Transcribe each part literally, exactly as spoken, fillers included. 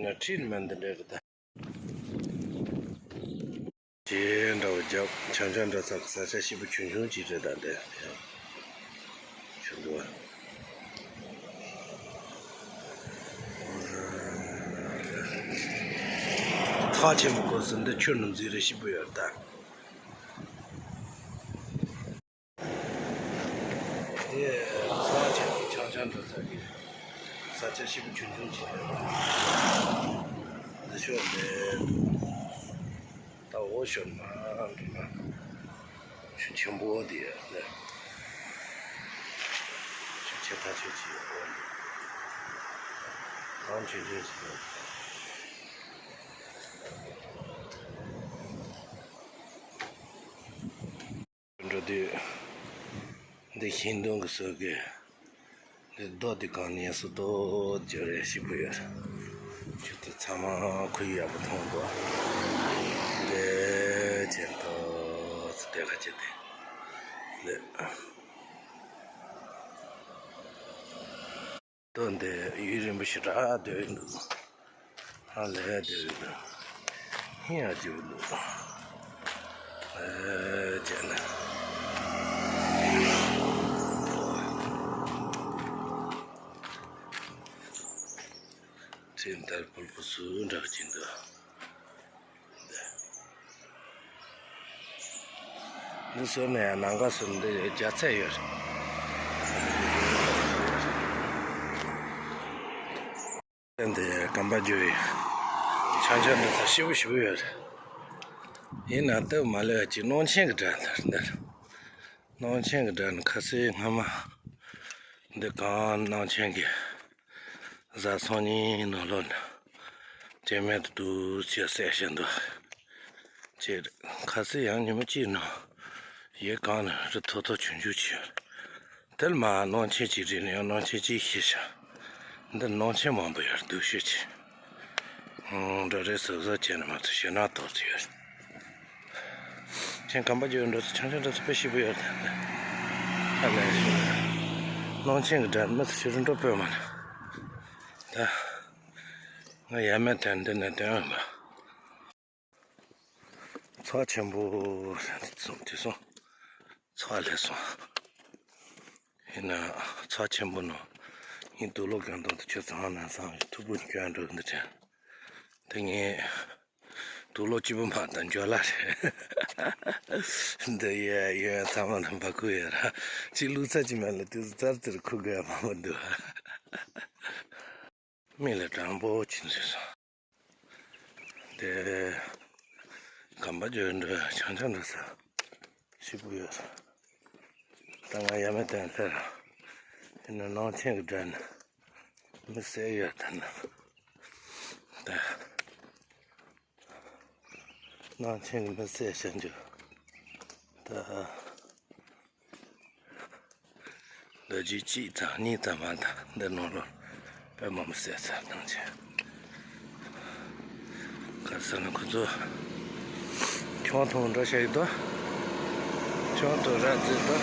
ང་ཁྲིད་མ་འདི་འདྲ་རེད་ད། ཇེ་འདྲ་བ་རྒྱབ་ཆང་ཆང་འདྲ་ཚགས་ས་ཆ་ཞིབ་པོ་ཆུང་ཆུང་ཅིག་རེད་ད་འདི་ཡང་ཆུང་འདུག་ཚགས་ཆེན་པོ་སྐོར་སུ་འདི་ཆུ་ནུབ་འཛིན་རེ་ཞིབ་པོ་ཡོད་ད། དེ་ཚོང་ཆེན་པོ་ཆང་ཆང་འགྲོ་ས་གི་ས་ཆ་ཞིབ་ཆུང་ཆུང་ཅིག་རེད། འདི་ཤོར་མེད་འདུག་ད་འོ་ཤོར་མ་འགྲོ་ན་ཆུ་ཆེན་པོ་དེ་ལས་ཆུ་ཆེ་ཐག་ཆོད་ཅིག་ཡོད་འོ་འདུག་གང་ཆུང་ཆུང་ཞིག་རེད། འགྲོ་དུས་འདི་ཤིང་སྡོང་གི་ཟུར་གི་འདི་རྡོ་འདི་གང་ནས་སུ་རྡོ་རྒྱུ་རེ་ཞིག་པོ་ཡོད། ཆུ་དེ་ཚང་མ་ཁོ་ཡག་པོ་མཐོང་འདུག་འདི་ཅན་ཏོ་ཚུ་དེ་ག་ཅི་དེ་འདི། ལྟོ་འདི་ཡུན་རིང་པོ་ཞེ་དྲག་སྡོད་ཡོད་འདུག་ཧ་ལས་སྡོད་ཡོད་འདུག་ཧིང་ཡང་རྒྱུག་འདུག་ཨེ་བྱས་ན། ཁྲིམས་ལྟར་ཕུལ་པོ་སུ་འདྲ་གི་འདུག་འདི་ཟུར་ནས་ནང་ག་ཟུར་འདི་རྒྱ་ཚད་ཡོད་རེད། འདི་གམ་པ་རྒྱུ་ཡི་ཆང་ཆང་འདི་ཚ་ཞིབ་པོ་ཞིབ་པོ་ཡོད་རེད། ཡིན་ན་སྟབས་མ་ལེགས་ཅིག་གནོད་ཆེན་གྱི་དགྲ་འདི་རེད། གནོད་ཆེན་གྱི་དགྲ་ནི་ཁ་སའི་སྔ་མ་འདི་གང་གནོད་ཆེན་གྱི་བཟའ་ཚང་གཉིས་ནང་ལོགས་ན་དྲན་མེད་དུ་འདུག་ཅེས་གསལ་བཤད་འདུག་ཅེས་ཁ་སེ་ཡང་ཉི་མ་གཅིག་ནང་ཡེ་གང་ནས་རི་མཐོ་མཐོ་ཆུང་ཆུང་ཆེ། དེར་མ་གནོད་ཆེན་གཅིག་རེད་ན་ཡང་གནོད་ཆེན་གཅིག་ཤེས་ཤག་འདི་གནོད་ཆེན་མང་པོ་ཡོད་སྡུག་ཤོས་ཆེ། འགྲོ་རེས་གཟབ་གཟབ་བྱས་ན་མ་ཐུབ་ཞེད་སྣང་དོགས་ཚུལ་ཡོད། ཁྱེད་ཁམས་པ་རྒྱུད་འགྲོ་ཚུལ་ཆང་ཆང་འགྲོ་ཚུལ་དཔེ་ཞིབ་པོ་ཡོད། ཧ་ལས་ཤིང་གནོད་ཆེན་གྱི་དགྲ་མི་ཚུ་ཤི་རུ་འགྲོ་སྤོས་མ་ན། ད་ང་ཡ་མེད་དོན་འདི་ནས་དོན་ཡོད་མ། ཚོགས་ཆེན་པོ་རེད་འདི་སོང་དེ་སོང་ཚོགས་ལས་སོང་། ཡིན་ན་ཚོགས་ཆེན་པོ་ནང་ངའི་དུག་ལོག་གྱོན་སྟངས་དེ་ཁྱོད་ཚང་ན་བསམ་ཡོད་ཐུག་པོ་གྱོན་འགྲོ་འདི་དྲན། དེ་ངས་དུག་ལོག་སྐྱིད་པོ་མ་དང་འཇོ་ལ་རེད། འདི་ཡ་ཡོད་ཚང་མ་ལ་འབའ་ཁུ་ཡོད་ར་ཅི་བླུག་ཚ་ཅི་མེད་ལ་དེ་ཚོ་ཙར་ཙིར་ཁུ་དགོས་ཡ་མང་པོ་འདུག་མི་ལ་དྲང་པོ་ཅི་ཟེར་སོང་། དེ་གམ་པ་ཇོ་འདྲ་ཆང་ཆང་འདྲ་ས་ཞིག་པོ་ཡོད། ད་ང་ཡ་མེད་དོན་ལྷེ་ར་ཡིན་ན་ནང་ཆེན་གྱི་དགྲ་ནི་མི་བསད་ཡོད་ད་ན། ད་ནང་ཆེན་གྱི་མི་བསད་བྱ་འཇུ་ད། ལོ་རྒྱུས་གཅིག་དང་གཉིས་དང་མ་དང་འདི་ནང་ལོ་དཔེ་མང་པོ་བསད་ཚར་བཏང་ཆེ། ག་ས་ན་ཁོ་ཚོ་ཁྱོང་ཐོང་འདྲ་བྱས་ཡོད་དོ། ཁྱོང་ཐོང་ར་རྫི་དོ།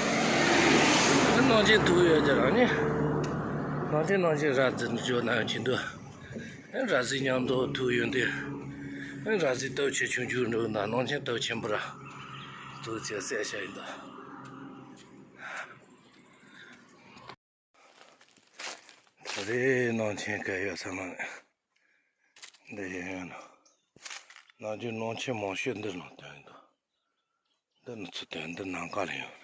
ཨ་ནང་ཆེན་ཐུག་ཡོད་ཀྱི་རང་ནི། ནང་ཆེན་ནང་ཆེན་ར་རྫི་འཇོག་ན་ཡང་ཆེན་དོ། ཨ་ར་རྫི་མཉམ་དུ་ཐུག་ཡོད་འདི། ཨ་ར་རྫི་སྟོབས་ཆེ་ཆུང་ཆུང་འགྲོ་ན་ནང་ཆེན་སྟོབས་ཆེན་པོ་ར། ཐུག་ཅེས་བསད་བྱས་ཡོད་དོ། ད་རེས་ནང་ཆེན་ག་ཡོད་ས་མ་རེད། འདི་ཡོད་ཡོད་ན། ནང་རྒྱུ་ནང་ཆེན་མང་ཤོས་འདི་ནང་དོན་འདུག་འདི་ནི་ཚུར་དོན་འདི་ནང་ཀ་ལ་ཡོད།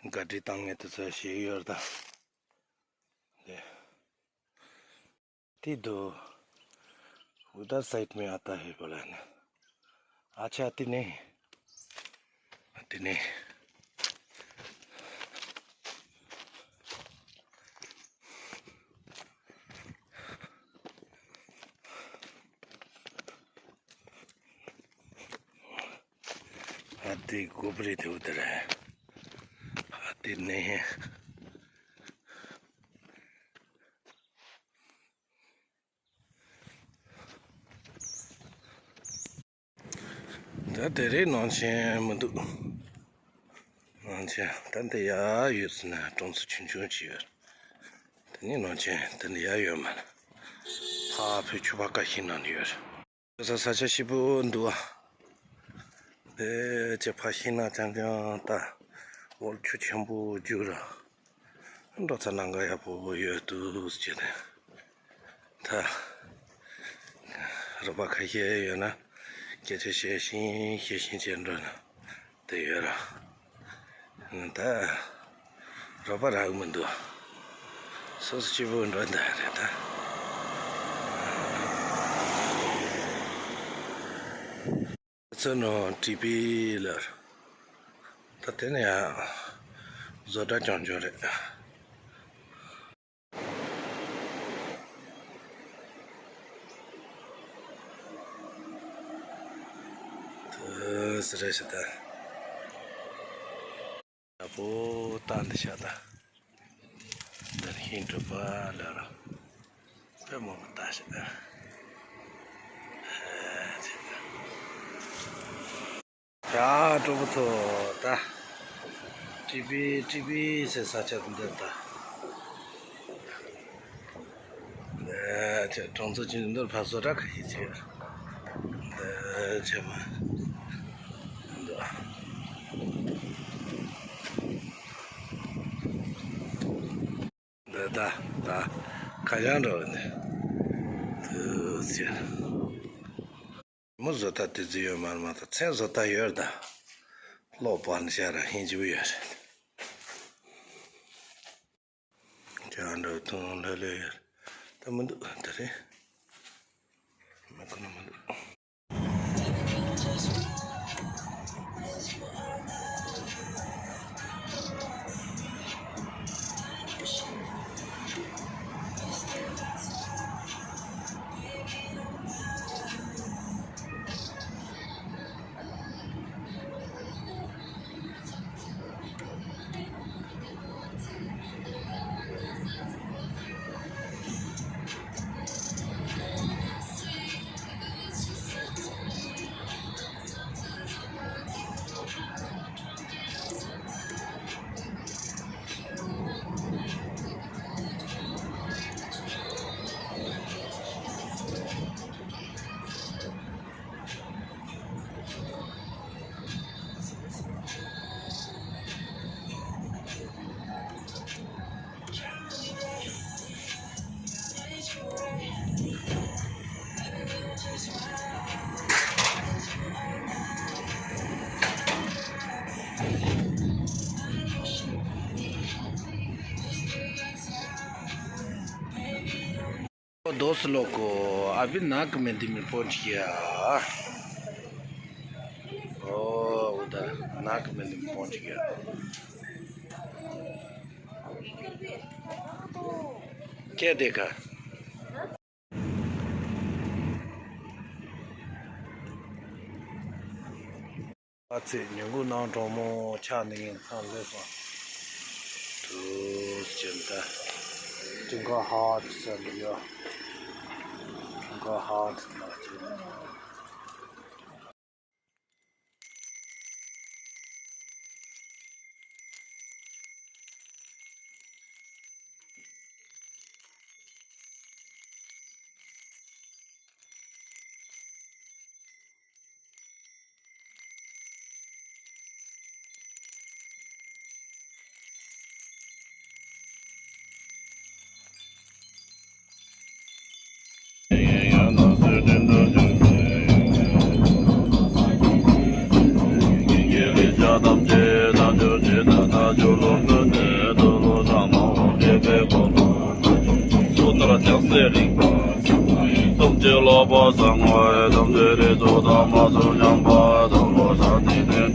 བཀའ་དྲིན་བཏང་ངེས་དུ་ཚོད་ཞིག་ཡོད་ད། འདི། དེ་དུ། ཨུ་དར་སའིད་མེ་ཨ་ཏ་ཧེ་བོ་ལ་ནི། ཨ་ཆ་དེ་ནི། དེ་ནི། ཨ་དེ་གོ་པ་རེད་དེ་འུ་དེ་རེད། ཨ་དེ་ནི། ད་དེ་རིང་ནང་ཆེན་མི་འདུག་ནང་ཆེན་ད་འདི་ཡར་ཡོད་ཟེར་ན་གྲོང་ཚོ་ཆུང་ཆུང་ཅིག་ཡོད། དེ་ནི་ནང་ཆེན་ད་འདི་ཡར་ཡོད་མ་རེད། ཨ་ཕའི་ཆུ་ཕར་ཁ་ཤིང་ནང་ནས་ཡོད་རེད། ས་ས་ཆ་སྐྱིད་པོ་འདུག་ཨ། དེ་ཅེ་ཕར་ཤིང་ནགས་རྐྱང་རྐྱང་ལྟ། འོག་ཆུ་ཆེན་པོ་རྒྱུག་ར། འགྲོ་ས་ལམ་ཁ་ཡག་པོ་ཡོད་འདུག་ཅེས་ནས། ད་རོགས་པ་ཁ་ཤས་ཡོད་ན་སྐད་ཆ་བཤད་ཤིང་བཤད་ཤིང་བྱས་འགྲོ་ན་དེ་ཡོད་ར། ད་རོགས་པ་རག་གི་མི་འདུག་སོ་སོ་སྐྱིད་པོ་འགྲོ་འདི་རེད་ད། ཚོ་ནང་ཀྲི་པི་ལ། ད་དེ་ནས་ཡང་བཟོ་གྲྭ་རྐྱང་རྐྱང་རེད། དེ་སུ་རེད་ཤག་ད། ཡག་པོ་བཏང་འདི་ཤག་ད། འདིར་ཧིན་གྲུ་པ་ལ་ར། དཔེ་མང་པོ་བཏང་ཤག་ད། ཧེ་ཅེ་ད། ཡ་སྤྲོ་པོ་ཚོ་ད། ཀྲི་པི་ཀྲི་པི་ཟེར་ས་ཆ་འདིར་ད། ཨེ་ཅེ་གྲོང་ཚོ་ཆུང་ཆུང་འདིར་ཕར་བཟོ་གྲྭ་ཁ་ཤས་ཅིག་ཡོད། ཨེ་ཅེ་མ། འདི་ད་ད་ཁ་བྱང་འགྲོ་ནས་དུ་ཟེར། མོ་བཟོ་ལྟ་དེ་ཚོ་ཡོད་མ་རེད་མ་གཏོགས་མཚན་བཟོ་ལྟ་ཡོད་རེད་ད། གློག་སྤར་ནས་བཞག་ར་ཧིན་ཅིག་ཡོད་རེད། ཁྱེད་འགྲོ་དུང་ལྷོད་ལྷོད་ཡོད་རེད། ད་མི་འདུག་ད་རེད། མི་ཁོ་ན་མི་འདུག दोस्त लोग को अभी नाक में दिमी पहुंच गया। ओ उधर नाक में दिमी पहुंच गया। क्या देखा? ཨ་ཙི་ཉིན་གུང་ནང་གྲོགས་མོ་ཆགས་ནས་ངས་མཚམས་སླེབས་སོང་། དུ་ཅན་ད། ཀྲིང་ཀ་ཧཱ་ཟེར་ནས་ཡོད། ཀྲིང་ཀ་ཧཱ་ཟེར་ནས་ཡོད། ཐམས་ཅད་ལོག་པར་སངས་པ་ཐམས་ཅད་རིགས་ཚོགས་དམ་པ་ཚོ་མཉམ་པ་དང་ལོ་ཟླ་འདི་ནས།